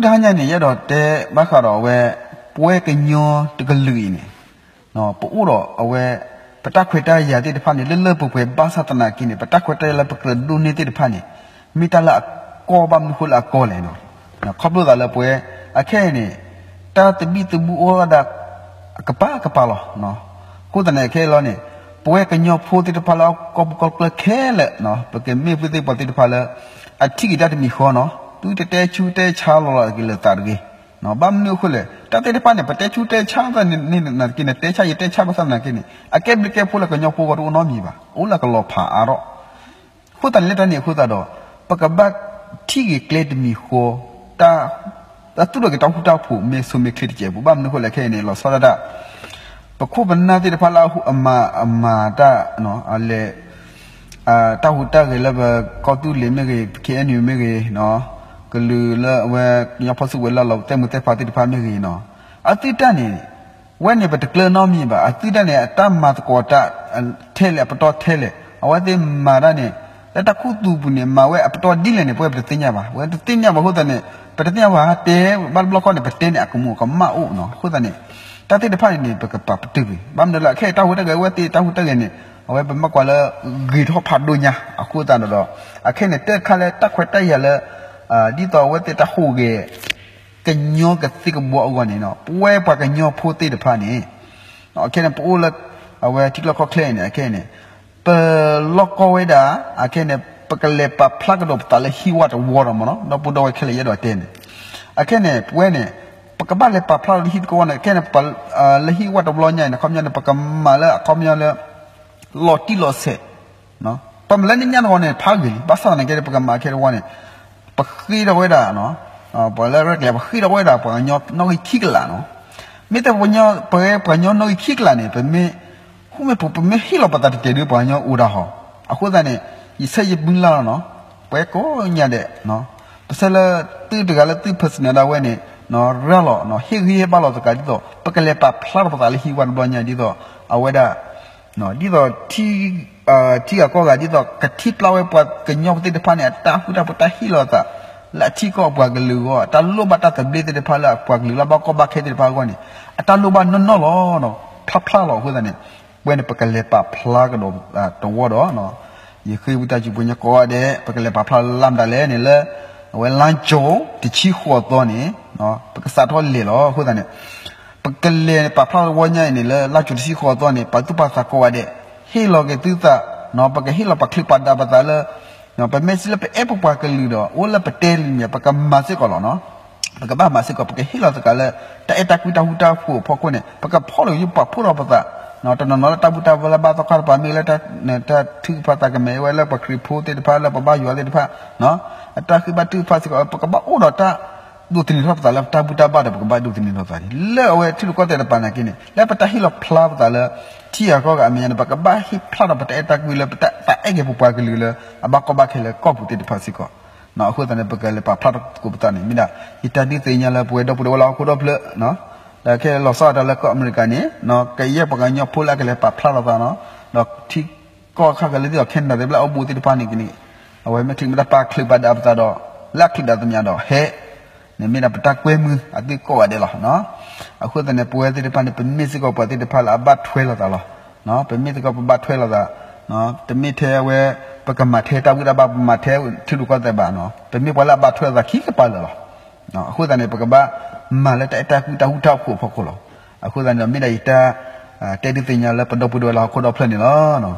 တၢ်ညါန့ၣ် ယအဲၣ်ဒိးတဲဘၣ်ဃးဒီးအဝဲ ပဝဲကညီတကလုာ်အံၤန့ၣ် ပအိၣ်ဒီးအဝဲ ပတၢ်ခွဲးတၢ်ယာ်သ့ၣ်တဖၣ်န့ၣ် လၢလၢပှဲၤပှဲၤ ဘၣ်ဆၣ်သနာ်က့န့ၣ် ပတၢ်ခွဲးတၢ်ယာ်လၢပကြၢးဒိးန့ၢ်သ့ၣ်တဖၣ်န့ၣ် မ့ၢ်တၢ်လၢအကီ ဘၣ်မနုၤအဃိလၢအကီလဲၣ်နီၤ. ခီဖျိသးလၢပဝဲ အခဲအံၤန့ၣ် တၢ်သဘံၣ်သဘုၣ်အိၣ်ဝဲဒၣ် အကပၤကပၤလီၤ. အဃိသတးန့ၣ် အခဲအံၤလီၤန့ၣ် ပဝဲကညီဖိသ့ၣ်တဖၣ်လၢကီၢ်ပူၤကီၢ်ချၢခဲလၢာ် ပကမ့ၢ်ပှၤသ့ၣ်ပှၤသ့ၣ်တဖၣ်လၢ အထံၣ်က့ၤတၢ်တမံၤဃီနီၤ, သုတတဲဆူၣ်တဲဆါလီၤလီၤက့ၤလၢသးတဂ့ၤ. ဘၣ်မနုၤအဃိလဲၣ်, တၢ်သ့ၣ်တဖၣ်န့ၣ် ပတဲဆူၣ်တဲဆါသးန့ၣ်နာ်သက့န့ၣ် တဲဆါယတဲဆါဘၣ်ဆၣ်သနာ်က့န့ၣ် အကဲဘျုးကဲဖှိၣ်လၢကညီဖိအဂီၢ်တအိၣ်နီတမံၤဘၣ်, အိၣ်လၢကလီၤဖးအါထီၣ်. အဃိသတးန့ၣ် လၢတၢ်န့ၣ်အဃိသတးဒီး ပကဘၣ်ထံၣ်က့ၤကျဲတမံၤဃီ တၢ်သူၣ်ထီၣ်က့ၤတၢ်ဃူတၢ်ဖိး မ့ၢ်ဆိမ့ၢ်ချ့တစဲးဖိ, ဘၣ်မနုၤအဃိလဲၣ် ခဲအံၤန့ၣ် လီၤဆီဒၣ်တၢ် ပခိၣ်ပနၢ်သ့ၣ်တဖၣ်လၢအမၤအမၤတၢ် အလဲၤ တၢ်ဟူးတၢ်ဂဲၤလၢပကီၢ်သူလ့ၤမ့ၢ်ဂ့ၤ, ပ ခ့ၣ်အဲၣ်ယူၣ် မ့ၢ်ဂ့ၤ, ကလုာ်လၢအဝဲကညီဖီၣ်စုကဝဲၤလၢအလီၤတဲာ်မုာ်တဲာ်ဖးသ့ၣ်တဖၣ်မ့ၢ်ဂ့ၤနီၤ, အသုတၢ်န့ၣ် ဝဲန့ၣ်ပတကျၢၤနီတမံၤဘၣ်. အသုတၢ်န့ၣ် အတၢ်မၤသကိးတၢ်ထဲလဲၣ် အပတီၢ်ထဲလဲၣ်, အဝဲသ့ၣ်မၤတၢ်န့ၣ် လၢတၢ်ခူသူၣ်ပူၤန့ၣ် မၤဝဲအပတီၢ်ဒ်လဲၣ်န့ၣ် ပဝဲပတသ့ၣ်ညါဘၣ်. ပဝဲတသ့ၣ်ညါဘၣ်အဃိသတးန့ၣ် ပတသ့ၣ်ညါဘၣ် တဲဘၣ်တဘျီဃီန့ၣ် ပတဲန့ၣ် အကမူၤကမၣ်အိၣ်နီၤ. အဃိသတးန့ၣ် တၢ်သ့ၣ်တဖၣ်န့ၣ်န့ၣ် ပကပာ်ပတုာ်ကွံာ်, ဘၣ်မနုၤလၢအခဲအံၤတၢ်ဟူးတၢ်ဂဲၤ အဝဲသ့ၣ်တၢ်ဟူးတၢ်ဂဲၤန့ၣ် အဝဲပမ့ၢ်ကွၢ်လၢ ဂ့ၤထီၣ်ဖးဒိၣ်ညါ အဃိသတးဒီး အခဲအံၤန့ၣ် တၢ်ခါလၢတၢ်ခွဲးတၢ်ယာ်လၢ ဒ်သိးအဝဲသ့ၣ်တၢ်ဟူးဂဲၤ ကညီကသ့ၣ်ကဘီအဂီၢ်န့ၣ် ပဝဲပှၤကညီဖိသ့ၣ်တဖၣ်န့ၣ် အခဲအံၤန့ၣ် ပအိၣ်လၢ အဝဲထံချၢကီၢ်ချၢအံၤန့ၣ် အခဲအံၤန့ၣ် ပလီၢ်ကီဝဲဒၣ် အခဲအံၤန့ၣ် ပကလဲၤပာ်ဖျါကဒီးပသးလၢဟံၣ်ဝါတဝီဒီးမ့ၢ်နီၤ, ဒီပုၢ်ဒီဝဲၢ်ခဲလၢာ်ယအဲၣ်ဒိးတဲန့ၣ် အခဲအံၤန့ၣ် ပဝဲန့ၣ် ပကဘၣ်လဲၤပာ်ဖျါလီၤလၢဟံၣ်တဝီန့ၣ် အခဲအံၤန့ၣ် လၢဟံၣ်ဝါတဘျီညါအံၤန့ၣ် အခီပညီန့ၣ် ပကမၤလၢအခီပညီလၢ လီၤတံၢ်လီၤဆဲး ပမၤလၢန့ၣ်ညါတဝီန့ၣ် ဖးဂ့ၤလံ, ဘၣ်ဆၣ်သနာ်က့ ပကမၤခဲတဝီန့ၣ် ပဃ့ထီၣ်ဝဲဒၣ် ပှၤလၢရဲၣ်ကျဲၤ ပဃ့ထီၣ်ဝဲဒၣ် ပှၤကညီနီၣ်ဂံၢ်ခံကလးနီၤ. မ့ၢ်တဲပှၤကညီနီၣ်ဂံၢ်ခံကလးန့ၣ် ပမ့ၢ် ဃိမ့ၢ်ပူၤ ပမ့ၢ်ဟ့ၣ်လီၤပသးတတဲာ်ဒုး ပှၤကညီအိၣ်ဒၣ်ဟီ. အဃိသတးန့ၣ် ယဆၢယမုၢ်လၢ်လီၤနီၤ, ပှၤကိးညါဒဲး ပဆၢလၢသုတဂၤလၢသု personal ဒၣ်ဝဲန့ၣ် ရၤလီၤ ဟ့ၣ်ဂံၢ်ဟ့ၣ်ဘါလီၤသကးဒ်သိး ပကလဲၤပာ်ဖျါထီၣ်ပသးလၢဟံၣ်ဝါတဘျီညါဒ်သိး အဝဲဒၣ် ဒ်သိး ထံဂၤကီၢ်ဂၤ ဒ်သိးကထံၣ်ဖျါဝဲပှၤကညီပသ့ၣ်တဖၣ်န့ၣ် အတၢ်ဃူတၢ်ဖိး တၢ်ဟ့ၣ်လီၤသး လၢအထံကီၢ်အပှၤကလုာ်အဂီၢ် တၢ်လိၣ်ဘၣ်တၢ်သဘျ့သ့ၣ်တဖၣ်လၢအပှၤကလုာ်လၢအဘၣ်ကီဘၣ်ခဲသ့ၣ်တဖၣ်အဂီၢ်န့ၣ် အတၢ်လိၣ်ဘၣ်နီၢ်နီၢ်လီၤ. ဖျါဖျါလီၤ. အဃိသတးန့ၣ် ပဝဲန့ၣ် ပကလဲၤပာ်ဖျါကဒီးတဝီဒီး ယဃ့ဝံသးစူၤပှၤကညီကိးဂၤဒဲး ပကလဲၤပာ်ဖျါလၢလါမတၤလဲၣ်န့ၣ် လၢ အဝဲလါကၠိၤတဆံဃိးသီန့ၣ် ပကစးထီၣ်လဲၤလီၤ. အဃိသတးန့ၣ် ပကလဲၤပာ်ဖျါတဝီညါအံၤန့ၣ် လၢလါကၠိၤတဆံဃိးသီန့ၣ် ပာ်သူၣ်ပာ်သးကိးဂၤဒဲး ဟ့ၣ်လီၤက့ၤသုသး ပကဟ့ၣ်လီၤပာ်ချုးပာ်ဒးပသးလၢ ပမ့ၢ်စံးလၢပအဲၣ်ပပှၤကလုာ်ဒီး အိၣ်လၢပတဲလံမ့ၢ် ပကမၤစ့ၢ်ကီးလီၤ. ပကဘၣ်မၤစ့ၢ်ကီး ပကဟ့ၣ်လီၤသကးလၢ တၢ်အဲၣ်တၢ်ကွံတၢ်ဃူတၢ်ဖိးအဖီခိၣ်န့ၣ် ပကဖီၣ်လိာ်ယုၢ်ပာ်ဖှိၣ်ထီၣ်ပသး တနီၤနီၤလၢတၢ်ဘူၣ်တၢ်ဘါလၢဘၣ်သီခါတပၤမ့ၢ်ဂ့ၤ လၢတၢ်ထုကဖၣ်သးကမဲာ်ဝဲ လၢပှၤခရံာ်ဖိသ့ၣ်တဖၣ် လၢပဘါယွၤသ့ၣ်တဖၣ် အတၢ်ဃ့ဘါထုကဖၣ်စ့ၢ်ကီး ပကဘၣ်အိၣ်ဒီးတၢ်ဒိးသန့ၤထီၣ်ပသးလၢပတၢ်ဘူၣ်တၢ်ဘါဒီး ပကဘၣ်ဒိးသန့ၤထီၣ်သးန့ၣ် လၢအဝဲထံရူၢ်ကီၢ်သဲးတပၤနာ်က့န့ၣ် လၢပတၢ်ဟ့ၣ်လီၤဖျါပသးလၢ ထံဂၤကီၢ်ဂၤအမဲာ်ညါန့ၣ် ပကဘၣ်ဟ့ၣ်ဖျါထီၣ်ပတၢ်အဲၣ်တၢ်ကွံလၢပတၢ်သးအဲၣ်က့ၤပပှၤကလုာ်လၢ အဘၣ်ကီဘၣ်ခဲလၢကီၢ်ပူၤသ့ၣ်တဖၣ်စ့ၢ်ကီး အဃိသတးန့ၣ် ပကလဲၤပာ်ဖျါထီၣ်သကိးပသးန့ၣ် မ့ၢ်ဒၣ် ယတၢ်ဒုးသ့ၣ်ညါလၢပဝဲဒီပုၢ်ဒီဝဲၢ်လၢဟီၣ်ခိၣ်ဒီဖျၢၣ် ဒီးခဲလီၤဆီအတၢ်လၢကီၢ်အမဲရကၤန့ၣ် ကယဲၢ်ပှၤကညီဖိလၢအကလဲၤပာ်ဖျါထီၣ်သးနီၤ ဒီးထံကီၢ်ခါကလဲၤသ့ၣ်ဒီး Canada သ့ၣ်ဘျၣ်အိၣ်ဘူးသ့ၣ်တဖၣ်န့ၣ်ကန့ၣ် အဝဲမ့ၢ်ချံမ့ၢ်တၢ်ပာ်ချုးပာ်ဒးပသးဒီး လၢအချုးဒးသမျးဒီးဟဲ န့ၣ်မ့ၢ်ဒၣ်ပတၢ်ကွဲမုာ်အသုကိးဂၤဒဲးလီၤ. အဃိသတးန့ၣ် ပဝဲသ့ၣ်တဖၣ်န့ၣ် ပမ့ၢ်စ့ၢ်ကီးပှၤသ့ၣ်တဖၣ်လၢအဘၣ်ထွဲလိာ်သးလီၤ. ပမ့ၢ်စ့ၢ်ကီးပဘၣ်ထွဲလိာ်သး တမ့ၢ်ထဲအဝဲ ပကမၤထဲတၢ်ဝံတၢ်ဘၣ် ပမၤထဲထံရူၢ်ကီၢ်သဲးဘၣ်နီၤ ပမ့ၢ်ပှၤလၢအဘၣ်ထွဲလိာ်သးခံကပၤလၢာ်လီၤ. အဃိသတးန့ၣ် ပကဘၣ်မၤလၢတၢ်အဲၣ်တၢ်ကွံတၢ်ဃူတၢ်ဖိးအဖီခိၣ်လီၤ. အဃိသတးန့ၣ်ဒီး မ့ၢ်ဒၣ်ယတၢ် တဲဒုးသ့ၣ်ညါလၢပဒီပုၢ်ဒီဝဲၢ်လၢဟီၣ်ခိၣ်ဒီဖျၢၣ်န့ၣ်လီၤ.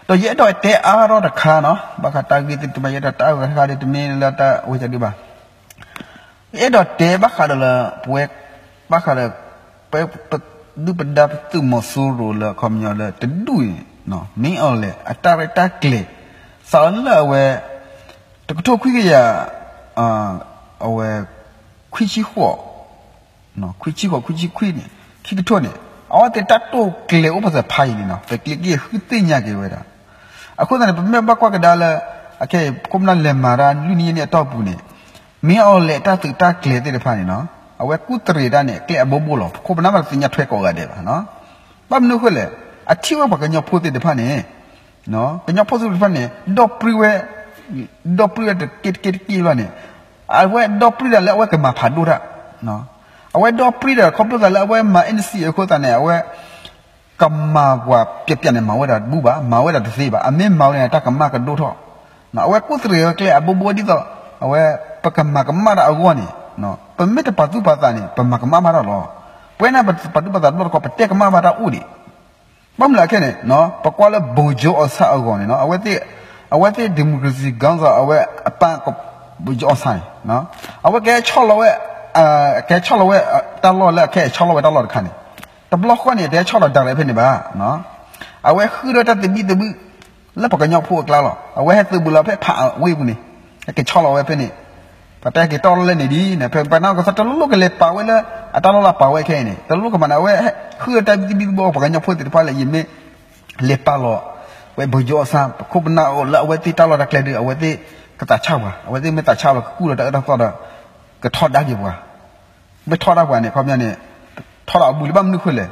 ဒီးယအဲၣ်ဒိးတဲအါထီၣ်တခါနီၤ ဘၣ်ဃးတၢ်ဂ့ၢ်သ့ၣ်တဖၣ် ယအဲၣ်ဒိးတဲအါထီၣ်တခါဒီး တမ့ၢ်လၢတၢ်ဝဲဒၣ်ဒုးဘၣ် ယအဲၣ်ဒိးတဲဘၣ်ဃးဒီးလၢ ပဝဲ ဘၣ်ဃးဒီး ပ ပဒုၣ်ပဒါပသုးမီၤစိရိၤလၢအခီပညီလၢတဒူၣ်အံၤ မ့ၢ်အီၤလဲၣ် အတၢ်ရဲၣ်တၢ်ကျဲၤ စးလၢအဝဲ တကထိခွံကယၤ အဝဲ ခွံဆံဃိး ခွံဆံဃိး ခွံဆံခွံန့ၣ် ခံကထိန့ၣ် အဝဲသ့ၣ်တၢ်တိာ်ကျဲၤအိၣ်ပသးဖးယံာ်လံနီၤ ပကျ့က့ၤဃုသ့ၣ်ညါက့ၤဝဲဒၣ် အဃိသတးန့ၣ် ပမ့ၢ်ဘၣ်ကွၢ်ကဒါလၢ အခဲအံၤ ပခိၣ်ပနၢ်လဲၤမၤတၢ်လွံၢ်နံၣ်ယဲၢ်နံၣ်အတီၢ်ပူၤန့ၣ် မ့ၢ်အီၤလဲၣ်တၢ်သုးတၢ်ကျဲၤသ့ၣ်တဖၣ်န့ၣ်နီၤ အဝဲကူၣ်တရံးတၢ်န့ၣ် ကျဲအဘိဘိလီၤ ပခိၣ်ပနၢ်မးတသ့ၣ်ညါထွဲကိးဂၤဒဲးဘၣ် ဘၣ်မနုၤအဃိလဲၣ် အထံၣ်ဝဲပှၤကညီဖိသ့ၣ်တဖၣ်န့ၣ် ကညီဖိသ့ၣ်တဖၣ်န့ၣ် ဒီးပြံဝဲ ဒီးပြံဝဲတက့ၢ်တက့ၢ်တက့ၢ်လီၤန့ၣ် အဝဲဒီပြံတၢ်လၢအဝဲကမၤဖးဒိၣ်တၢ်, အဝဲဒီပြံတၢ်ခီဖျိသးလၢအဝဲမၤ NCA အဃိသတးန့ၣ် အဝဲကမၤပှၤပျဲးပျဲးန့ၣ် မၤဝဲဒၣ်တဘူၣ်ဘၣ်, မၤဝဲဒၣ်တသ့ဘၣ်, အမ့ၢ်မၤဝဲန့ၣ် တၢ်ကမၣ်ကဒိၣ်ထီၣ်. အဝဲကူၣ်သရံးဝဲကျဲအဘိဘိဒ်သိး အဝဲ ပကမၤကမၣ်တၢ်အဂီၢ်န့ၣ် ပမ့ၢ်တပာ်သူၣ်ပာ်သးန့ၣ် ပမၤကမၣ်ဘၣ်တၢ်လီၤ. ပဝဲန့ၣ်ပပာ်သူၣ်ပာ်သးတဘျီတခီၣ် ပတဲကမၣ်ဘၣ်တၢ်အိၣ်ဒံး ဘၣ်မနုၤအခဲန့ၣ် ပကွၢ်လၢ ဗိုလ်ချုပ်အောင်ဆန်း အဂီၢ်န့ၣ် အဝဲသ့ၣ် democracy ခေါင်းဆောင် အဝဲအပၢ် ဗိုလ်ချုပ်အောင်ဆန်း န့ၣ် အဝဲကဟဲဆီၣ်လီၤဝဲ ကဟဲဆီၣ်လီၤဝဲ တၢ်လီၢ်လၢအခဲအံၤဆီၣ်လီၤဝဲတၢ်လီၢ်တခါန့ၣ် တဘျီဃီန့ၣ် တဟဲဆီၣ်လီၤ direct ဖဲန့ၣ်ဘၣ်. အဝဲဃုထီၣ်တၢ်သဘံၣ်သဘုၣ် လၢပှၤကညီဖိအကျါလီၤ. အဝဲဟဲသုးဘူးလီၤဖဲဖးအဝ့ၢ်ပူၤန့ၣ် ဟဲက့ၤဆီၣ်လီၤဝဲဖဲန့ၣ် ပှၤတဲက့ၤတီၢ်လီၤလဲၣ်န့ၣ်ဒ်န့ၣ် ဖဲပှၤနီၢ်ကစၢ်တလိၣ်ကလဲၤပာ်ဝဲလၢ အတၢ်လီၢ်လၢပာ်ဝဲခဲအံၤန့ၣ် တလိၣ်ကမၤန့ၣ် အဝဲဃုအတၢ်သဘံၣ်သဘုၣ် ပှၤကညီဖိသ့ၣ်တဖၣ်လၢ ယမ့ၢ်လဲၤပာ်လီၤဝဲ ဗိုလ်ချုပ်အောင်ဆန်း ပခိၣ်ပနၢ်အိၣ်လၢအဝဲသ့ၣ်တၢ်လီၢ်တၢ်ကျဲဒီး အဝဲသ့ၣ်ကသးဆါပှၤ, အဝဲသ့ၣ်မ့ၢ်သးဆါလီၤ ကကူၣ်လီၤတၢ်အၢတၢ်သီဒီး ကထီဒါက့ၤပှၤ မ့ၢ်ထီဒါပှၤန့ၣ် ခီပညီန့ၣ် ထီဒါအီၤဘၣ်လံ ဘၣ်မနုၤအဃိလဲၣ်,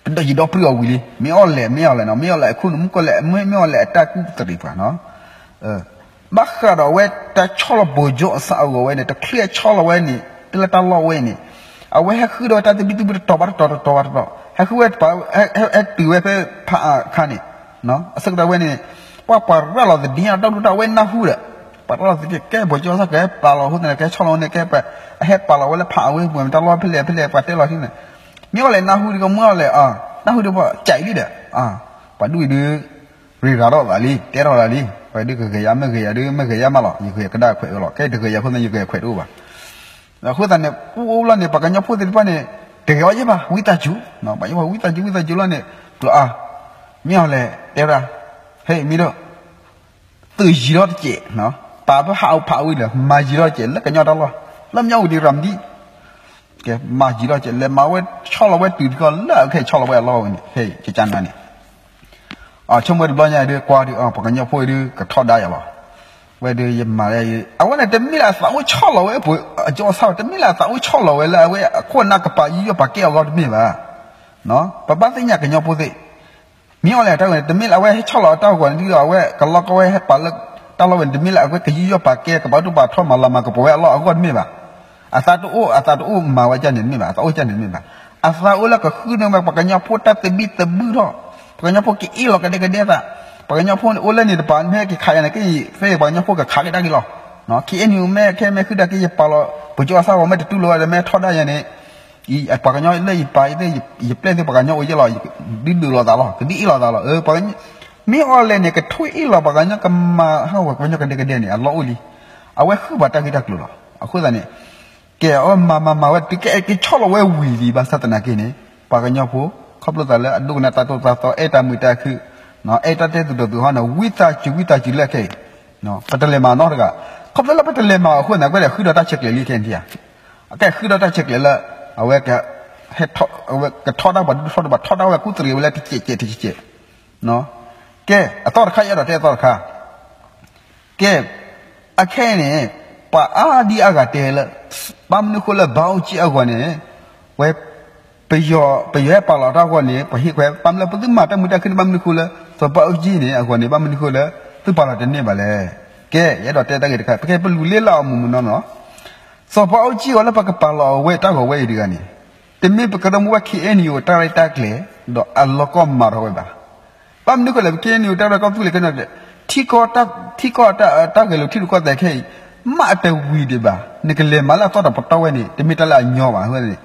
ဒီးယဒီပြံအီၤဝံၤလံ မ့ၢ်အီၤလဲၣ် မ့ၢ်အီၤလဲၣ်နီၤ မ့ၢ်အီၤလဲၣ် အခိၣ်နူာ်မူကီၢ်လဲၣ် မ့ၢ်အီၤလဲၣ် အတၢ်ကူၣ်သရံးပှၤနီၤ ဘၣ်ဃးဒီးအဝဲတၢ်ဆီၣ်လီၤ ဗိုလ်ချုပ်အောင်ဆန်း အဂီၢ်ဝဲန့ၣ် တချုးအဆီၣ်လီၤဝဲန့ၣ် တၢ်လၢတၢ်လီၢ်ဝဲအံၤန့ၣ် အဝဲဟဲဃုဒီးတၢ်သဘံၣ်သဘုၣ်တတီၤဘၣ်တတီၤတတီၤဘၣ်တတီၤ ဟဲဃုဝဲ ဟဲတုၤဝဲဖဲဖးအါခါန့ၣ် အဆၢကတီၢ်ဝဲန့ၣ် ပှၤပှၤရၤလီၤသဒံးအတၢ်ဒိၣ်တၢ်ဝဲနၢ်ဟူဒီး ပှၤရၤလီၤသဒံး ကဲ ဗိုလ်ချုပ်အောင်ဆန်း ကဟဲပာ်လီၤအဃိသတးန့ၣ် ကဟဲဆီၣ်လီၤဝဲန့ၣ် ကဲ အဟဲပာ်လီၤဝဲလၢဖးအါဝ့ၢ်ပူၤ တၢ်လီၢ်ဖဲလဲၣ်ဖဲလဲၣ် ပှၤတဲလီၤထံန့ၣ် မ့ၢ်အီၤလဲၣ်နၢ်ဟူဒီးကမ့ၢ်အီၤလဲၣ် နၢ်ဟူဒီးပှၤကၠးအံၤလံဒီး ပှၤဒူၣ်အံၤဒုး ရ့ရၤထီၣ်သးလံ တဲထီၣ်သးလံ ပှၤဒုးကဂဲၤယၤ မ့ၢ်ဂဲၤယၤဒုး မ့ၢ်ဂဲၤယၤမးလီၤ ယဂဲၤကဒါခွဲးအၢလီၤ ကဲတဂဲၤယၤအဃိသတး ယဂဲၤခွဲးတအိၣ်ဘၣ် အဃိသတးန့ၣ် ပအိၣ်လီၤန့ၣ် ပှၤကညီဖိသ့ၣ်တဖၣ်န့ၣ် တဂဲၤအီၤယဲၢ်ဘၣ် ဝံသးစူၤ ပှၤကညီဖိဝံသးစူၤ ဝံသးစူၤလီၤန့ၣ် ကျိၤအါ မ့ၢ်အီၤလဲၣ် တဲဝဲဒၣ် ဟဲမ့ၢ်ဒီး သုးယံၤထီၣ်တစဲး ပာ်ဖဲဟးဖးဝံၤလၢ မၤယံၤထီၣ်တစဲး လၢကညီတၢ်လီၢ် လၢမညီဝံၤဒံးရၤမဒံ ကဲ မၤယံၤထီၣ်တစဲး လဲၤမၤဝဲဆီၣ်လီၤဝဲတုၤတခီလၢအခဲအံၤဆီၣ်လီၤဝဲအလီၢ်ဝဲန့ၣ် ခဲအံၤကကနၤန့ၣ် ဆိကမိၣ်တဘျီညါဒုးကွၢ်ဒုး ပှၤကညီဖိဒုးကထီဒါယၤလီၤ ဝဲဒုးယမၤ အဝဲန့ၣ်တမ့ၢ်လၢအသးအိၣ်ဆီၣ်လီၤဝဲ အကၠီအဆၣ် တမ့ၢ်လၢအသးအိၣ်ဆီၣ်လီၤဝဲလၢအဝဲအခိၣ်အနၢ်ကပာ် ယူးယီၣ်ပာ်ကဲအဂီၢ်တမ့ၢ်ဘၣ် ပဘၣ်သ့ၣ်ညါကညီဖိသ့ၣ် မ့ၢ်အီၤလဲၣ်တၢ်ဝဲန့ၣ် တမ့ၢ်လၢအဝဲဟဲဆီၣ်လီၤအတၢ်ဂီၤန့ၣ်ဒီး အဝဲကလီကဝဲဟဲပာ်လၢတၢ်လီၢ်ဝဲန့ၣ် တမ့ၢ်လၢအဝဲကယူးယီၣ်ပာ်ကဲ ကဘၣ်ဒိၣ်ဘၣ်ထီၣ်မၤလၤမၤကပီၤဝဲအလီၢ်အဂီၢ်တမ့ၢ်ဘၣ်. အသးတအိၣ် အသးတအိၣ်မၤဝဲဒ်န့ၣ်တမ့ၢ်ဘၣ်, အသးအိၣ်ဒ်န့ၣ်တမ့ၢ်ဘၣ်. အသးအိၣ်လၢကဃုန့ၢ်ဝဲပှၤကညီဖိတၢ်သဘံၣ်သဘုၣ်ထီၣ်, ပှၤကညီဖိကအ့ၣ်လိာ်ကဒဲကဒဲသး, ပှၤကညီဖိန့ၣ်အိၣ်လၢန့ၣ်တပၤ မ့ၢ်က့ၤခးယၤန့ၣ် က့ၤသ့ပှၤကညီဖိကခးကဒါက့ၤလီၤ. ခံအဲၣ်ယူၣ်မ့ၢ်ခဲမ့ၢ်ဃုတၢ်က့ၤ ယပာ်လီၤ ပကၠီအသးဂီၤ မ့ၢ်တတူၢ်လိာ်ဝဲဒီး မ့ၢ်ထီဒါယၤန့ၣ် ပှၤကညီလၢယပာ်သ့ၣ် ယပျဲၢ်သ့ၣ်ပှၤကညီအိၣ်ယဲလီၤ, ဒုးဒုးလိာ်သးလီၤ, ကဒုးအ့ၣ်လိာ်သးလီၤ. မ့ၢ်အီၤလဲၣ်န့ၣ် ကထိအ့ၣ်လိာ်ပှၤကညီ ကမၤဟးဂီၤပှၤကညီကဒဲကဒဲန့ၣ် အလီၢ်အိၣ်လံ. အဝဲဃုပှၤတၢ်ဂ့ၢ်တၢ်ကျိၤလီၤ. အဃိသတးန့ၣ် ကဲအီၤမၤမၤမၤဝဲ တုၤကဲက့ၤဆီၣ်လီၤဝဲဝံၤလံ ဘၣ်ဆၣ်သနာ်က့န့ၣ် ပှၤကညီဖိ ခီဖျိသးလၢအဒိကနၣ်တၢ်သိၣ်တၢ်သီ အဲၣ်တၢ်မုာ်တၢ်ခုၣ် အဲၣ်တၢ်တဲသူၣ်ဒိၣ်သူၣ်ဟီန့ၣ် ဝံသးစူၤ ဝံသးစူၤလၢခဲအံၤ ပတလဲၤမၤနီတဂၤ. ခီဖျိလၢပတလဲၤမၤအဃိသတးန့ၣ် အဝဲဒၣ်ဃုဒီးတၢ်ဆဲးကျိးလံခဲအံၤန့ၣ်ဧါ. အကဲဃုဒီးတၢ်ဆဲးကျိးလၢ အဝဲ ကထီဒါပှၤဒုးထီဒါပှၤ ထီဒါဝဲကူၣ်တရံးဝဲလၢတစဲးစဲးတစဲးစဲး ကဲ အသီတခါ ယအဲၣ်ဒိးတဲအသီတခါ ကဲ အခဲအံၤန့ၣ် ပှၤအါဒံအါဂၤတဲလၢ ဘၣ်မနုၤဃိလၢ ဘၣ်အူကၠံအဂီၢ်န့ၣ် ဝဲ ပယီၤ ပယီၤဟဲပာ်လီၤတၢ်အဂီၢ်န့ၣ် ပှၤဟ့ၣ်ခွဲး ဘၣ်မနုၤလၢပသုမၤတၢ်မုာ်တၢ်ခုၣ်န့ၣ် ဘၣ်မနုၤဃိလၢ စီၤဘၣ်အူကၠံန့ၣ် အဂီၢ်န့ၣ် ဘၣ်မနုၤဃိလၢ သုပာ်လီၤတန့ၢ်ဘၣ်လဲၣ်. ကဲ ယအဲၣ်ဒိးတဲတၢ်ဂ့ၢ်တခါ ပကဲပလူၤလ့လၢအီၤမုၢ်မုၢ်နီၢ်နီၢ် စီၤဘၣ်အူကၠံအဂီၢ်လၢပကပာ်လီၤအဝဲတၢ်ဂီၤဝဲအံၤတဂၤန့ၣ် တမ့ၢ်ပကရၢမူဝဲ ခ့ၣ်အဲၣ်ယူၣ် တၢ်ရဲၣ်တၢ်ကျဲၤ ဒီးအလီၢ်ကီၢ်မၤထီၣ်ဝဲဘၣ်. ဘၣ်မနုၤဃိလဲၣ် ခ့ၣ်အဲၣ်ယူၣ် တၢ်ရဲၣ်ကီၢ်သူလ့ၤခဲန့ၣ် ထံကီၢ် ထံကီၢ်တၢ်ဂဲၤလိာ်ထံရူၢ်ကီၢ်သဲးခဲအံၤ မ့ၢ်အတဝံၤဒံးဘၣ် နကလဲၤမၤလၢအသီတပတီၢ်ဝဲန့ၣ် တမ့ၢ်တၢ်လၢအညီဘၣ်န့ၣ်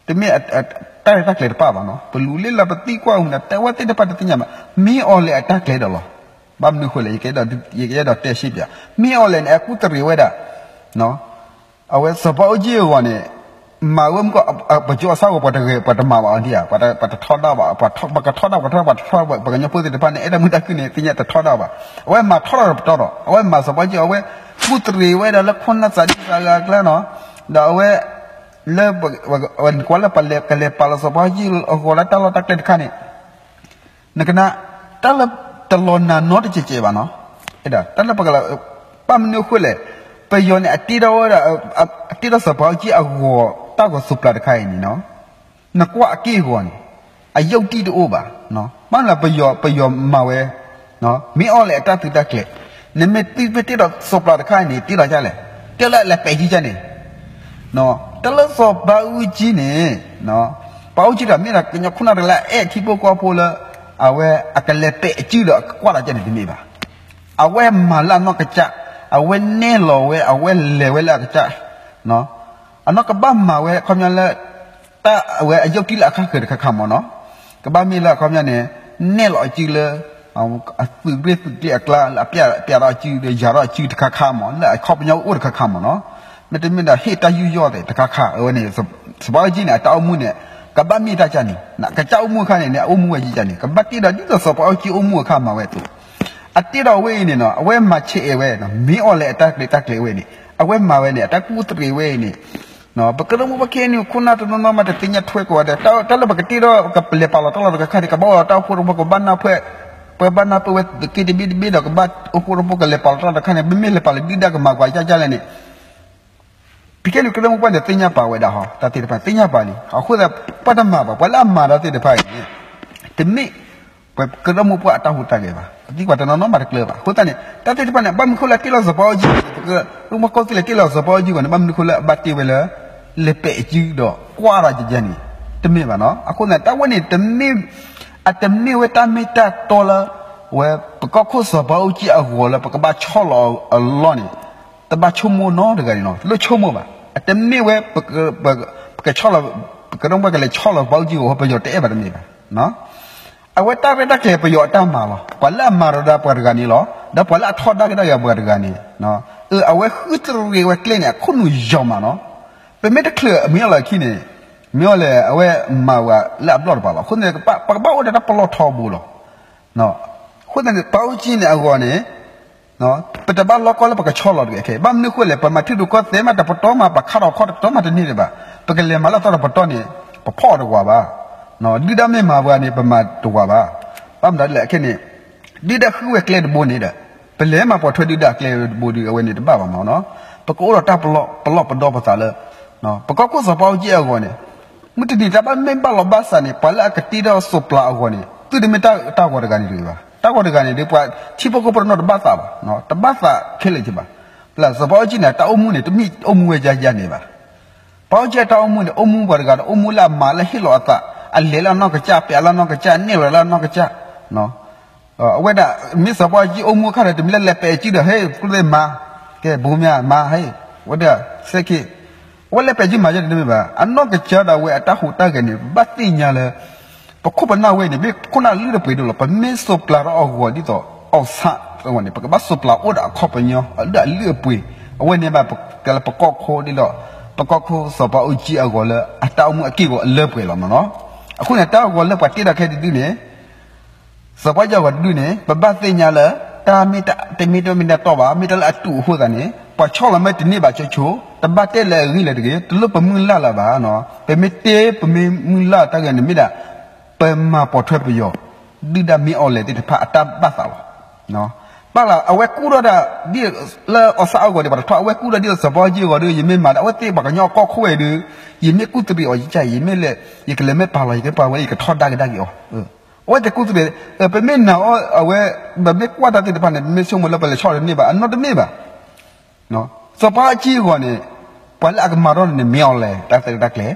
တမ့ၢ် တၢ်ရဲၣ်တၢ်ကျဲၤတပာ်ဘၣ်နီၤ ပလူၤလ့လၢပသံကွၢ်အူန့ၣ် တဲဝဲသ့ၣ်တဖၣ်တသ့ၣ်ညါဘၣ် မ့ၢ်အီၤလဲၣ်အတၢ်ကျဲၤဒီးလီၤ. ဘၣ်မနုၤဃိလဲၣ် ယကအဲၣ်ဒိးတဲရှ့ပၠး မ့ၢ်အီၤလဲၣ်န့ၣ် အကူၣ်တရံးဝဲဒၣ် အဝဲစီၤဘၣ်အူကၠံအဂီၢ်န့ၣ် မၤဝဲမ့ၢ်ကီး ပကၠိအဆၣ်ဂီၤ ပှၤတဂဲၤ ပှၤတမၤဘၣ်အီၤဒံးဧါ ပှၤတထီဒါဘၣ် ပှၤကထီဒါ ပှၤထီဒါ ပှၤကညီဖိသ့ၣ်တဖၣ်န့ၣ် အဲၣ်တၢ်မုာ်တၢ်ခုၣ်န့ၣ် သ့ၣ်ညါတထီဒါဘၣ်. အဝဲမၤထီဒါတပတီၢ်ဒီး အဝဲမၤစီၤဘၣ်အူကၠံ အဝဲ ကူၣ်တရံးဝဲဒၣ်လၢခိၣ်နၢ်သးဒံသးဂၤအကျါနီၤ ဒီးအဝဲ လၢ နကွၢ်လၢပလဲၤ ကလဲၤပာ်လီၤစီၤဘၣ်အူကၠံအဂီၢ်လၢတၢ်လီၢ်တၢ်ကျဲတခါန့ၣ် နကနၣ် တၢ်လၢတလီၤနၤနီတစဲးစဲးဘၣ်နီၤ တၢ်လၢပကလီၤ ဘၣ်မနုၤအဃိလဲၣ် ပယီၤန့ၣ် အတ့ထီၣ်ဝဲဒၣ် အတ့ထီၣ်စီၤဘၣ်အူကၠံအဂီၢ် တၢ်ဂီၤစိးပျၤတခါအံၤန့ၣ်နီၤ နကွၢ်အက့ၢ်အဂီၤန့ၣ် အယုၢ်တံၢ်တအိၣ်ဘၣ်. ဘၣ်မနုၤပယီၤ ပယီၤမၤဝဲ မ့ၢ်အီၤလဲၣ်အတၢ်သုးတၢ်ကျဲၤ နမ့ၢ်တ့ထီၣ်စီးပျၤတခါအံၤန့ၣ် တ့ထီၣ်ဒ်လဲၣ် တဲလၢအလဲၤပဲာ်စုကန့ၣ်, တၢ်လၢစီၤပၤအူကၠံန့ၣ်, ပၤအူကၠံဒီးမ့ၢ်ဒၣ်ကညီခိၣ်နၢ်တဂၤလၢအအဲၣ်ထံဖိကီၢ်ဖိလၢ အဝဲအကလဲၤပဲာ်အစုဒီးကွၢ်ဒီးကန့ၣ်တမ့ၢ်ဘၣ်. အဝဲမၤလၢအနီၢ်ကစၢ်, အဝဲနဲၣ်လီၤဝဲ, အဝဲလဲၤဝဲလၢအကစၢ်, အနီၢ်ကဘၣ်မၤဝဲခီပညီလၢ တၢ်အဝဲအယုၢ်တံၢ်လၢအခါဃၢၤတခါခါမးနီၤ, ကဘၣ်မ့ၢ်လၢအခီပညီန့ၣ် နဲၣ်လီၤအစုလၢ အသုးရ့ၣ်သုးကျ့အကျါ လၢအပျးထီၣ်အစုဒီးယၤထီၣ်အစုတခါခါမး လၢအခီပညီအိၣ်တခါခါမးနီၤ, မ့တမ့ၢ်ဒီးဟ့ၣ်တၢ်ယူးယီၣ်သ့ၣ်တခါခါ အဝဲန့ၣ် စီၤပၤအူကၠံန့ၣ် အတၢ်အိၣ်မူန့ၣ် ကဘၣ်မ့ၢ်တၢ်ကန့ၣ် ကစၢ်အိၣ်မူအခါန့ၣ်န့ၣ် အအိၣ်မူဝဲကန့ၣ် ကဘၣ်တ့ဒီး ဒ်သိးစီၤပၤအူကၠံအိၣ်မူအခါမၤဝဲအသိး အတ့ဒီးဝဲအံၤန့ၣ်နီၤ အဝဲမၤဆဲးအဲၣ်ဝဲ မ့ၢ်အီၤလဲၣ်အတၢ်ကျဲၤတၢ်ကျဲၤဝဲန့ၣ် အဝဲမၤဝဲန့ၣ် အတၢ်ကူၣ်သရံးဝဲအံၤန့ၣ် ပကရၢမိၢ်ပှၢ်ခဲအံၤန့ၣ် ခိၣ်နၢ်တနီၤနီၤမးတသ့ၣ်ညါထွဲကွၢ်ဝဲဒီး တၢ်လၢပကတ့ထီၣ် ကလဲၤပာ်လီၤတၢ်လီၢ်တခါခါန့ၣ် ကဘၣ်အိၣ်ဒီးတၢ်အိၣ်ဖှိၣ်ရိဖှိၣ် ကဘၣ်နၢ်ပၢၢ် ပှၤဘၣ်နၢ်ပၢၢ်ဝဲသုးက့တဘ့ၣ်တဘ့ၣ်ဒီး ကဘၣ်အိၣ်ဖှိၣ်ရိဖှိၣ် ကလဲၤပာ်လီၤတၢ်လီၢ်တခါန့ၣ် ပမ့ၢ်လဲၤပာ်လီၤဒုၣ်ဒါကမၤကွၢ်ယါယါလဲၣ်န့ၣ် ပကဲန့ၣ် ကရၢမိၢ်ပှၢ်န့ၣ် သ့ၣ်ညါပာ်ဝဲဒၣ်ဟီ တၢ်သ့ၣ်တဖၣ်န့ၣ် သ့ၣ်ညါပာ်လံ အဃိသတး ပှၤတမၤဘၣ် ပှၤလၢအမၤတၢ်သ့ၣ်တဖၣ်အံၤန့ၣ် တမ့ၢ် ပကရၢမိၢ်ပှၢ်အတၢ်ဟူးတၢ်ဂဲၤဘၣ် ပသံကွၢ်တနီၤနီၤမးတကျၢၤဘၣ် အဃိသတးန့ၣ် တၢ်သ့ၣ်တဖၣ်န့ၣ် ဘၣ်မနုၤဃိလၢအတ့လီၤစီၤပၤအူကၠံ ပကရၢမိၢ်ပှၢ်ကီၢ်သူလ့ၤတ့လီၤစီၤပၤအူကၠံအဂီၢ်န့ၣ် ဘၣ်မနုၤဃိလၢအဘၣ်တ့ဝဲလၢ လဲၤပဲာ်အစုဒီးကွၢ်တၢ်ကန့ၣ် တမ့ၢ်ဘၣ်နီၤ အဃိသတး တၢ်ဝဲန့ၣ် တမ့ၢ် အတမ့ၢ်ဝဲတၢ်မ့ၢ်တၢ်တီလၢ ဝဲပကီၢ်ခိၣ်စီၤပၤအူကၠံအဂီၢ်လၢပကဘၣ်ဆီၣ်လီၤအလီၢ်န့ၣ် တဘၣ်ဆိကမိၣ်နီတဂၤန့ၣ်လီၤ တလိၣ်ဆိကမိၣ်ဘၣ် အတမ့ၢ်ဝဲ ပကဆီၣ်လီၤ ပကရၢမိၢ်ပှၢ်ကလဲၤဆီၣ်လီၤပၤအူကၠံအဂီၢ် ပယီၤတအဲၣ်ဘၣ်တမ့ၢ်ဘၣ် အဝဲတၢ်ရဲၣ်တၢ်ကျဲၤပယီၤအတၢ်မၤလီၤ ပှၤလၢအမၤဒီးဒၣ်ပှၤတဂၤန့ၣ်လီၤ ဒီးပှၤလၢအထီဒါက့ၤတၢ်ဂ့ၤပှၤတဂၤန့ၣ် အဝဲဃုတရံးဝဲကျဲန့ၣ် အခိၣ်နူာ်ယီၤမးနီၤ ပမ့ၢ်တချုးမ့ၢ်အီၤလီၤခံန့ၣ် မ့ၢ်အီၤလဲၣ် အဝဲမၤဝဲလၢအဘျီၣ်တပၤလီၤ အဃိန့ၣ် ပကဘၣ်အိၣ်ဒီးတၢ်ပလီၢ်ထီဘိလီၤ အဃိသတးန့ၣ် ပၤအူကၠံန့ၣ်အဂီၢ်န့ၣ် ပတဘၣ်လီကီလၢပကဆီၣ်လီၤတဂ့ၤခဲ ဘၣ်မနုၤဃိလဲၣ် ပမၤထံရူၢ်ကီၢ်သဲးမးတပတီၢ်မး ပခါထီၣ်ခီၣ်တပတီၢ်မးတန့ၢ်ဒံးဘၣ် ပကလဲၤမၤလၢအသီတပတီၢ်န့ၣ် ပဖီၣ်အီၤတဝးဘၣ် ဒုၣ်ဒါမ့ၢ်မၤပှၤန့ၣ် ပမၤတဝးဘၣ် ဘၣ်မနုၤလဲၣ်ခဲန့ၣ် ဒုၣ်ဒါဃုဝဲကျဲတဘိန့ၣ်ဒီး ပလဲၤမၤပိာ်ထွဲဒုၣ်ဒါအကျဲတဘိဒီး အဝဲန့ၣ်တဘၣ်ဘၣ်မးနီၤ ပကအိၣ်ဒီးတၢ်ပလီၢ်ပဒီပသးလၢ ပကီၢ်ခိၣ်စီၤပၤအူကၠံအဂီၢ်န့ၣ် မုၢ်တနံၤတၢ်ဘၣ်မ့ၢ်ဘၣ်လီၤဘၣ်စးန့ၣ် ပှၤလၢအကတ့ထီၣ်စိးပျၤအဂီၢ်န့ၣ် သုတမ့ၢ်တၢ်ဂီၤတဂၤန့ၣ်တဂ့ၤဘၣ် တၢ်ဂီၤတဂၤန့ၣ်ဒီး ပှၤထံဖိကီၢ်ဖိတနီၤတဘၣ်သးဘၣ် တဘၣ်သးခဲလၢာ်က့ၤဘၣ် ပှၤစီၤပၤအူကၠံန့ၣ် တၢ်အိၣ်မူန့ၣ် တမ့ၢ်အိၣ်မူဝဲယါယါန့ၣ်ဘၣ် ပၤအူကၠံအတၢ်အိၣ်မူန့ၣ် အိၣ်မူပှၤတဂၤဒီး အိၣ်မူလၢအမၤလၢဟ့ၣ်လီၤအသး အလဲၤလၢအနီၢ်ကစၢ် ပဲာ်လၢအနီၢ်ကစၢ် နဲၣ်လီၤလၢအနီၢ်ကစၢ် အဝဲဒၣ် မ့ၢ်စီၤပၤအူကၠံအိၣ်မူအခါဒီး တမ့ၢ်လၢလဲၤပဲာ်စုဒီး ဟဲ ကျိသ့ၣ်မၤ ကဲ ဘိမၠါမၤ ဟဲ ဝဲဒၣ် စဲခ့ အဝဲလဲၤပဲာ်စုမၤယါန့ၣ်တမ့ၢ်ဘၣ် အနီၢ်ကစၢ်ဒၣ်ဝဲအတၢ်ဟူးတၢ်ဂဲၤန့ၣ် ဘၣ်သ့ၣ်ညါလၢ ပခိၣ်ပနၢ်ဝဲန့ၣ် မ့ၢ်ခိၣ်နၢ်လုၢ်တပှ့ၤဒိၣ်လီၤ ပမ့ၢ်စိးပျၤထီၣ်အဂီၢ်ဒ်သိး အီၣ်ဆၣ်အဂီၢ်န့ၣ် ပကဘၣ်စိးပျၤအိၣ်ဒီးအခီပညီ အဒၣ်အလုၢ်အပှ့ၤ အဝဲန့ၣ်ဘၣ်ကဲလၢပကီၢ်ခိၣ်ဒ်သိး ပကီၢ်ခိၣ်စီၤပၤအူကၠံအဂီၢ်လၢအတၢ်အိၣ်မူအက့ၢ်အဂီၤအလၢပှဲၤလီၤမးနီၤ အဃိန့ၣ် တၢ်ဂီၤလၢပှၤတ့ထီၣ်ခဲတဒုန့ၣ် စီၤပၤအူကၠံအဂီၢ်တဒုန့ၣ် ပဘၣ်သ့ၣ်ညါလၢ တၢ်မ့ၢ်တမ့ၢ်တၢ်တီဘၣ် မ့ၢ်တၢ်လၢအတူးအဃိသတးန့ၣ် ပှၤဆီၣ်လီၤမ့ၢ်တန့ၢ်ဘၣ်ဆိဆိ တဘၣ်တဲလၢအဂ့ၢ်လၢတဂ့ၤ တလိၣ်ပမုၢ်လၢ်လၢၤဘၣ် ပမ့ၢ်တဲပမ့ၢ်မုၢ်လၢ်တၢ်ဂ့ၢ်န့ၣ်မ့ၢ်ဒၣ် ပမၤပိာ်ထွဲပယီၤ ဒုၣ်ဒါမ့ၢ်အီၤလဲၣ်သ့ၣ်တဖၣ်အတၢ်ဘၣ်သးလီၤ ပၢ်လၢအဝဲကူၣ်ထီၣ်ဒၣ် ဒ်လၢအီၣ်ဆၣ်အဂီၢ်န့ၣ် ပှၤတထီၣ် အဝဲကူၣ်ထီၣ်ဒ်လၢစီၤပၤအူကၠံအဂီၢ်ဒီး ယမ့ၢ်မၤဒီး အဝဲသ့ၣ်ပှၤကညီအကီၢ်ခိၣ်ဝဲဒီး ယမ့ၢ်ကူၣ်သရံးအီၤယက ယမ့ၢ်လဲၤ ယကလဲၤမ့ၢ်ပာ်လီၤ ယကပာ်ဝဲ ယကထီဒါက့ၤဒၣ်က့ၤအီၤ အဝဲသ့ၣ်ကူၣ်သရံး ပမ့ၢ်နာ်အီၤ အဝဲ ပမ့ၢ်ကွၢ်တၢ်သ့ၣ်တဖၣ်န့ၣ် ပမ့ၢ်ဆိကမိၣ်လၢပလဲၤဆီၣ်တန့ၢ်ဘၣ် အနီၢ်တမ့ၢ်ဘၣ် စီၤပၤအူကၠံအဂီၢ်န့ၣ် ပှၤလၢအကမၤထီၣ်န့ၣ်မ့ၢ်အီၤလဲၣ် တၢ်သဲးတၢ်ကျဲၤ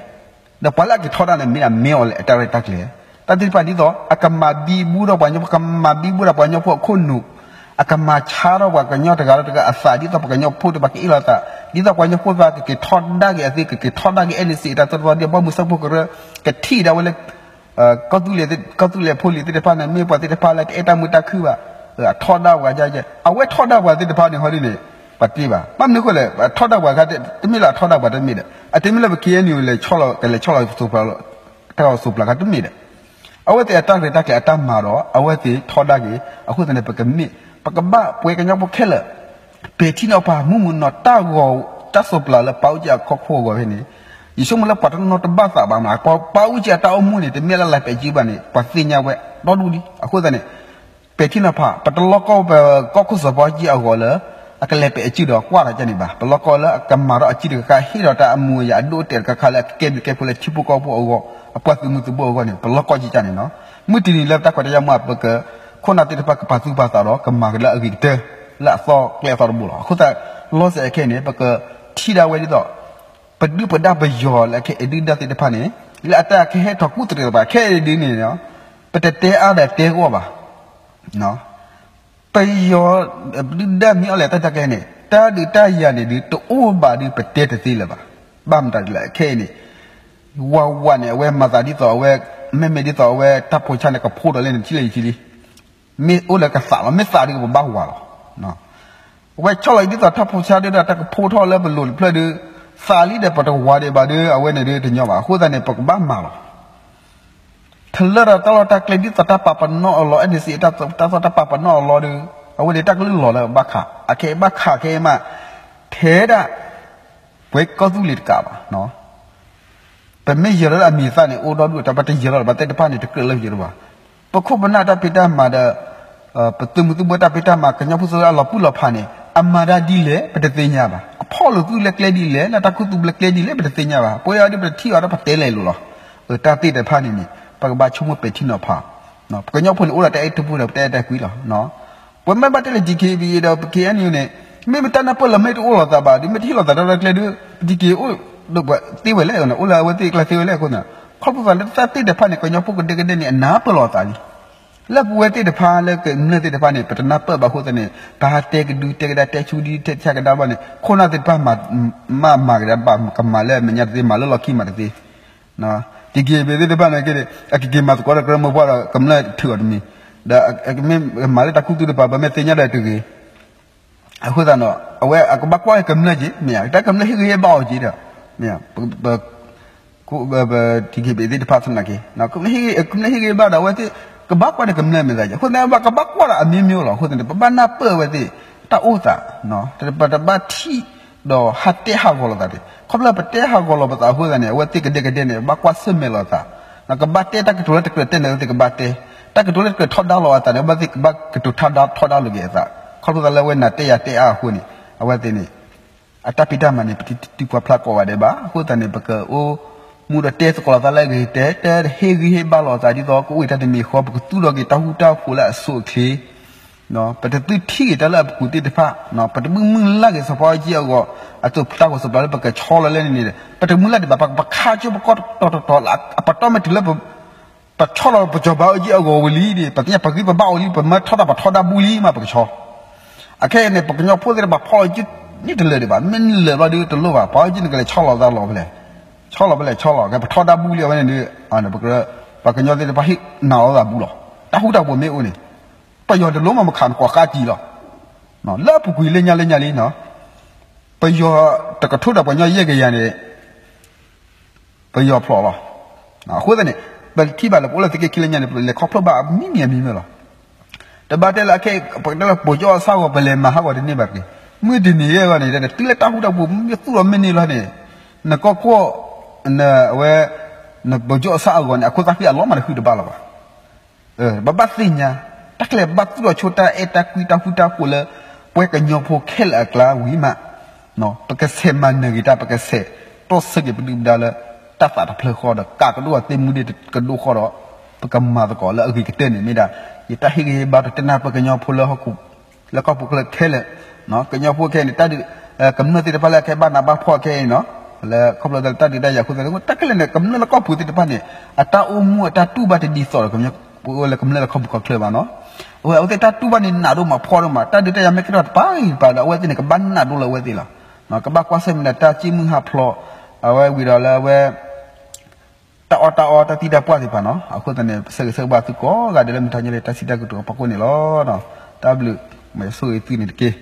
ဒီးပှၤလၢအကထီဒါန့ၣ်မ့ၢ်ဒၣ်မ့ၢ်အီၤလဲၣ် အတၢ်ရဲၣ်တၢ်ကျဲၤ တၢ်သ့ၣ်တဖၣ်ဒ်သိး အကမၤဘံဘူဒီးပှၤကညီဖိ ကမၤဘံဘူဒီးပှၤကညီဖိအခိၣ်နူာ် အကမၤဆါထီၣ်ပှၤကညီတဂၤဒီးတဂၤအသး ဒ်သိးပှၤကညီဖိတဘၣ်ကအ့ၣ်လိာ်သး ဒ်သိးပှၤကညီဖိတဘၣ်ကက့ၤထီဒါက့ၤအသး ကက့ၤထီဒါက့ၤအဲၣ်လံစ့းတၢ်သ့ၣ်တဖၣ်ဒီး ဘီမုၢ်စၢဖှိၣ်ကရၢ ကထံၣ်ဒၣ်ဝဲလၢ ကီၢ်သူလ့ၤ ကီၢ်သူလ့ၤဖိလံၤသ့ၣ်တဖၣ်န့ၣ် မ့ၢ်ပှၤသ့ၣ်တဖၣ်လၢတအဲၣ်တၢ်မုာ်တၢ်ခုဘၣ် အထီဒါပှၤ အဝဲထီဒါပှၤသ့ၣ်တဖၣ်န့ၣ် ဟီဒ်န့ၣ် ပှၤတ့ဘၣ် ဘၣ်မနုၤအဃိလဲၣ် အထီဒါပှၤအခါ တမ့ၢ်လၢအထီဒါပှၤတမ့ၢ်ဒီး အတမ့ၢ်လၢပ ခ့ၣ်အဲၣ်ယူၣ် လဲၤဆီၣ်လီၤ ကလဲၤဆီၣ်လီၤ တၢ်ဂီၤစိးပျၤအခါတမ့ၢ်ဒီး အဝဲသ့ၣ်အတၢ်ရဲၣ်တၢ်ကျဲၤအတၢ်မၤဒီး အဝဲသ့ၣ်ထီဒါက့ၤ အဃိသတးန့ၣ် ပကမ့ၢ် ပကဘၣ်ပှၤကညီဖိခဲလၢာ် ပဲာ်ထံနီၤဖး မုၢ်မုၢ်နီၢ်နီၢ်တၢ်ဂီၤ တၢ်စိးပျၤလၢပၢ်အူကၠံအကီၢ်ခိၣ်အဂီၢ်ဖဲန့ၣ် ယဆိကမိၣ်လၢပှၤတနီၤတဘၣ်သးဘၣ်မး ပှၤပၢ်အူကၠံအတၢ်အိၣ်မူန့ၣ် တမ့ၢ်လၢလဲၤပဲာ်စုဘၣ်န့ၣ် ပှၤသ့ၣ်ညါဝဲဒီဒူၣ်လံ အဃိသတးန့ၣ် ပဲာ်ထံနီၤဖး ပတလီကီပကီၢ်ခိၣ်စီၤပၤအူကၠံအဂီၢ်လၢ အကလဲၤပဲာ်အစုဒီးကွၢ်တၢ်ကန့ၣ်ဘၣ် ပလီကီလၢအကမၤထီၣ်အစုတခါခါ ဟ့ၣ်ဒီးတၢ်အမူအယၤအဒိအတဲာ်တခါခါလၢအကကဲဘျုးကဲဖှိၣ်လၢထံဖိကီၢ်ဖိအဂီၢ် အပှၤသုးမုၢ်သုးဘိအဂီၢ်န့ၣ် ပလီကီကကန့ၣ်လီၤ. မုၢ်တနံၤလၢပတၢ်ခွဲးတၢ်ယာ်မူ ပက ခိၣ်နၢ်သ့ၣ်တဖၣ်ကပာ်သူၣ်ပာ်သးဒီး ကမၤက့ၤလၢအဂ့ၤကတၢၢ် လၢအသီကျဲအသီတဘိလီၤ. အဃိသတး လီၤစဲးခဲအံၤန့ၣ် ပကထံၣ်ဒၣ်ဝဲဒ်သိး ပဒုၣ်ပဒါပယီၤလၢအခဲအံၤဒုၣ်ဒါသ့ၣ်တဖၣ်န့ၣ် လၢအတၢ်ကဟဲထီၣ်ကူၣ်သရံးသးခဲအံၤဒ်န့ၣ် ပတတဲအါဒီးတဲဂီၢ်ဘၣ်. ပယီၤဒုၣ်ဒါမ့ၢ်အီၣ်လဲၣ်တၢ်တၢ်ကျဲန့ၣ် တၢ်ဒုးတၢ်ယၤန့ၣ်ဒုး တအိၣ်ဘၣ်ဒုး ပတဲတသ့လၢၤဘၣ်. ဘၣ်မတၤဒ်လဲၣ် ခဲအံၤန့ၣ် ဝးဝးန့ၣ် အဝဲမၤသးဒ်သိးအဝဲ မ့မ့ၢ်ဒ်သိးအဝဲတၢ်ဖိဆါန့ၣ် ကဖိးထီၣ်လၢန့ၣ် ထံၣ်လၢယထံၣ်လံ မ့ၢ်အိၣ်လၢကသးလီၤ မ့ၢ်သးဒုးပဘၣ်ဝးလီၤ. အဝဲဆီၣ်လီၤအံၤဒ်သိးတၢ်ဖိဆါဒုးဒီး တၢ်ကဖိးထီၣ်လၢပလိၤတဖျၢၣ်ဒုး သးလံဒီးပတဝးဒံးဘၣ်ဒုး အဝဲန့ၣ်ဒုးတညီဘၣ်. အဃိသတးန့ၣ် ပကဘၣ်မၤလီၤ. ထလၢာ်ဒီးတၢ်လီၢ်တၢ်ကျဲဒ်သိးတၢ်ပာ်ပနီၣ်အလီၢ် အဲၣ်ဒံးစံး တၢ်သိးတၢ်ပာ်ပနီၣ်အလီၢ်ဒုး အဝဲန့ၣ်တၢ်ကလုၢ်လီၤလၢဘၣ်ခး အခဲအံၤဘၣ်ခးခဲအံၤမး ထဲဒၣ် ပှဲၤကီၢ်သူလ့ၤတကးဘၣ် ပမ့ၢ်ယၢၤလီၤလၢအမံၤအသၣ်န့ၣ် အိၣ်ဒီဒူၣ်တၢ် ပတယၢၤလီၤဘၣ်သ့ၣ်တဖၣ်န့ၣ် တကြၢးလၢယဲၢ်တဘၣ်. ပခိၣ်ပနၢ်တၢ်ဖံးတၢ်မၤဒီး ပသုးမုၢ်သုးဘိတၢ်ဖံးတၢ်မၤ ကညီဖိသုးလၢအလီၤပှံၢ်လီၤဖးန့ၣ် အမၤတၢ်ဒ်လဲၣ် ပတသ့ၣ်ညါဘၣ်. အဖီၣ်လိာ်သုလၢကျဲဒ်လဲၣ် လၢတၢ်ခူသူၣ်လၢကျဲဒ်လဲၣ် ပတသ့ၣ်ညါဘၣ်. ပဝဲအံၤဒ်ပတထံၣ်အီၤဒီးပတဲလဲၤလိာ်လီၤ. တၢ်သ့ၣ်တဖၣ်န့ၣ်န့ၣ် ပကဘၣ်ဆိကမိၣ်ပဲာ်ထံနီၤဖး ပကညီဖိန့ၣ် အိၣ်ဒီးတၢ်အဲၣ်တပူၤဒီး ပတၢ်အဲၣ်တၢ်ကွံလီၤ. ပမ့ၢ်ဘၣ်တဲလၢ DKBA ဒီး ပ KNU န့ၣ် မ့ၢ်မတၢ်နၢ်ပၢၢ်လီၤ မ့ၢ်တအိၣ်လိာ်သးဘၣ်ဒီး မ့ၢ်တဟ့ၣ်လိာ်သးတၢ်ရဲၣ်တၢ်ကျဲၤဒီး DKBA အိၣ်ဒီးပှၤသ့ဝဲလဲၣ် အိၣ်လၢအဝဲသ့ၣ်အကျါသ့ဝဲလဲၣ်အဃိသတး ခီဖျိသးလၢတၢ်သ့ၣ်တဖၣ်န့ၣ် ကညီဖိကဒဲကဒဲန့ၣ် အနၢ်ပၢၢ်လိာ်အသးလံ. လၢပဝဲသ့ၣ်တဖၣ်လၢကမျၢၢ်သ့ၣ်တဖၣ်န့ၣ် ပတနၢ်ပၢၢ်ဘၣ်အဃိသတးန့ၣ် ပဟးတဲကဒု တဲကဒါ တဲဆူဒု တဲဆါကဒါဘၣ်န့ၣ် ခိၣ်နၢ်သ့ၣ်တဖၣ်မၤ မၤကဒါဘၣ် ကမၤလၢမဲာ်ညါတသ့ မၤလၢလီၢ်ခံမးတသ့ DKBA သ့ၣ်တဖၣ်န့ၣ်က့ အကက့ၤမၤသကိးဒီးကရၢမိၢ်ပှၢ်ဒီးကမျၢၢ်ထုးအီၤတမံၤ ဒီးမ့ၢ်မၤလၢတၢ်ခူသူၣ်တပၤ ပမ့ၢ်သ့ၣ်ညါဒီးတဂ့ၤ အဃိသတးဒီး အဝဲအကဘၣ်ကွၢ်ကမျၢၢ်က့ မ့ၢ်ဧါ တၢ်ကမျၢၢ်ဟ့ၣ်ဂံၢ်ဟ့ၣ်ဘါအီၤက့ဒီး မ့ၢ်ဧါ ပ DKBA သ့ၣ်တဖၣ်သနာ်က့ ကမျၢၢ်ဟ့ၣ်ဂံၢ်ဟ့ၣ်ဘါဒီး အဝဲသ့ၣ်ကဘၣ်ကွၢ်ဒီးကမျၢၢ်မ့ၢ်သးက့ အဃိသတး ပကဘၣ်ကွၢ်ဒီးအမ့ၢ်မ့ၢ်လီၤ. အဃိသတးန့ၣ် ပဘၣ်နၢ်ပၢၢ်အဝဲသ့ၣ် တၢ်အိၣ်သး ပတဘၣ်ထံၣ်ဒီးဟးတဲဟးဂီၤလိာ်သးန့ၣ် ခီဖျိပတဲဟးဂီၤလိာ်ပသးအဃိသတးန့ၣ် အဝဲသ့ၣ်ကဒဲကဒဲန့ၣ် ဘၣ်ကွၢ်ဆၢၣ်မဲာ်လိာ်သး ကဘၣ်တဲတၢ်ကတိၤလၢတကြၢးတဲန့ၣ် အဝဲသ့ၣ်ကဘၣ်တဲ တၢ်ကတိၤလၢတကြၢးထီဒါလိာ်အသးန့ၣ် အဝဲသ့ၣ်ကဘၣ်ကတိၤထီဒါထီဒါလိာ်က့ၤအသး ခီဖျိသးလၢအဝဲနၤတဲယၤတဲအါအဃိန့ၣ် အဝဲသ့ၣ်န့ၣ် အတၢ်ဖံးတၢ်မၤန့ၣ် ပတသံကွၢ်ဖျါကိးဂၤဒဲးဘၣ်. အဃိသတးန့ၣ် ပကအိၣ်မူဒီးတဲသကိးလိာ်သးလၢအဂ့ၤ တဲတၢ်ဟ့ၣ်ဂံၢ်ဟ့ၣ်ဘါလိာ်သးဒ်သိး ကအိၣ်တၢ်တမံၤဃီ ပကသူၣ်ထီၣ်က့ၤတၢ်ဃူတၢ်ဖိးလၢအဆိအချ့ ပတသုထံၣ်က့ၤတၢ်လၢအပူၤသ့ၣ်တဖၣ် ပတမုၢ်မုၢ်လၢ်က့ၤစီၤပၤအီကံအဂီၢ် အသိးတၢ်ဂီၤစီၤပၤလၢပကဆီလီၤလဲၣ်န့ၣ်န့ၣ် ပတမုၢ်လၢ်ဒံးဘၣ် ပခါကၠိပကီၢ်တတီၤတတီၤလၢ အပတီၢ်မ့ၢ်တုၤလၢ ပဆီလီၤပစီၤပၤအီကံအဂီၢ်ဝံၤလံန့ၣ် ပသ့ၣ်ညါပဂံၢ်ပဘါအိၣ်လံ ပမၢထီဒါပထီဒါဘၣ်လံမးပကဆီ အခဲအံၤန့ၣ် ပကညီဖိသ့ၣ်တဖၣ်ဖီၣ်လီၤကၠိန့ၣ်တလၢာ်ဒံးဘၣ် မ့ၢ်လၢာ်ဘျီဒုးတလိၣ်ဘၣ် ပှၤအီကံနကလဲၤဆီလီၤသးလီၤဖဲလဲၣ် ဆီလီၤဖဲလဲၣ်ဆီလီၤ ကဲပထီဒါဘၣ်လံအဝဲန့ၣ်ဒုး ပှၤကညီသ့ၣ်တဖၣ်ဟ့ၣ်နာ်လိာ်သးဘၣ်လီၤ တၢ်ဃူတၢ်ဖိးမ့ၢ်အိၣ်န့ၣ် ပယီၤတလိၣ်မးမခးနကွၢ်ဃါကံလီၤ လၢအပူၤကွံာ်လၢညါလၢညါလံ ပယီၤတကထိဒီးပှၤကညီယဲၢ်ကယၤန့ၣ် ပယီၤဖျိးလီၤ. အဃိသတးန့ၣ် ပထံၣ်ဘၣ်လၢပအိၣ်လၢသုးက့ခံလၢညါန့ၣ် ပလဲၤခီဖျိဘၣ်အမံၤမံၤအမံၤမံၤလီၤ. တဘၣ်တဲလၢအခဲ ပကတဲလၢပိာ်ကၠီၣ်အီၣ်ဆၣ်အဂီၢ် ပလဲၤမၤဟးဂီၤတန့ၢ်ဘၣ်တဂ့ၤ. မုၢ်တနံၤယဲၢ်ဂီၢ်န့ၣ် တုၤလၢတၢ်ဃူတၢ်ဖိး မ့ၢ်သူၣ်လီၤမ့ၢ်န့ၢ်လီၤန့ၣ် နကီၢ်ခိၣ် နဝဲ နပိာ်ကၠီၣ်အီၣ်ဆၣ်အဂီၢ်န့ၣ် အခိၣ်သၣ်ဃံအလီၢ်မးတဃုတဘၣ်လၢၤဘၣ်. ပဘၣ်သ့ၣ်ညါ တၢ်ကျဲၤဘၣ်သူၣ်ထီၣ်ဆိတၢ်အဲၣ်တၢ်ကွံတၢ်ဃူတၢ်ဖိးလၢ ပဝဲကညီဖိခဲလၢာ်အကျါဝံၤမး ပကဆဲးမၤနၢၤက့ၤတၢ် ပကဆဲးတီၢ်ဆၢက့ၤပဒုၣ်ပဒါလၢ တၢ်သးတဖျၢၣ်ဃီဒီး ကးကဒိၣ်အီၤသ့ၣ်မူဒ့ၣ်ကဒိၣ်ဃီဒီး ပကမၤသကိးလၢအဂ့ၤကတၢၢ်န့ၣ်မ့ၢ်ဒၣ် ယတၢ်ဟ့ၣ်ဂံၢ်ဟ့ၣ်ဘါဒီးတနၢ်ပၢၢ်ကညီဖိလၢဟီၣ်ခိၣ် လၢကီၢ်ပူၤခဲလၢာ် ကညီဖိခဲအံၤန့ၣ် တၢ်ဒုး ကမျၢၢ်သ့ၣ်တဖၣ်လၢအခဲဘၣ်နးဘၣ်ဖှီၣ်ခဲအံၤန့ၣ် လၢခီဖျိလၢတၢ်ဒုးတၢ်ယၤအဃိသတး တၢ်ခဲလၢာ်န့ၣ် ကမျၢၢ်လၢကီၢ်ပူၤသ့ၣ်တဖၣ်န့ၣ် အတၢ်အိၣ်မူအတၢ်တူၢ်ဘၣ်တဒ်သိးဒီး ပအိၣ်လၢကမျၢၢ်လၢကီၢ်ပူၤကီၢ်ချၢဘၣ်နီၤ အဝဲသ့ၣ်တၢ်တူၢ်ဘၣ်န့ၣ်နးဒိၣ်မးဖှီၣ်ဒိၣ်မး တၢ်ဒုးတၢ်ယၤမ့ၢ်ကဲထီၣ်တပၤဂ့ၤတပၤဒီး အဝဲသ့ၣ်န့ၣ် ကဘၣ်နးဒိၣ်လၢအဝဲသ့ၣ်လီၤ. ကဘၣ်ကွၢ်ဆၢၣ်မဲာ်ဒီးတၢ်စံၣ်မုၢ်ဟးဖျိး အဝဲဝံၤဒီးလၢအဝဲ တၢ်အီၣ်တၢ်အီတၢ်သံတၢ်ပှၢ်သ့ၣ်တဖၣ်နီၤ အဃိသတးန့ၣ် ဆၢဂ့ၤဆၢဝါသုကိးဂၤဒဲးလၢမုၢ်ထါညါလၢတၢ်စံးတၢ်ကတိၤအဖီခိၣ်န့ၣ်လီၤ. တၢ်ဘျုး မ့ၢ်ဆိၣ်ဂ့ၤသုန့ၣ်တက့ၢ်.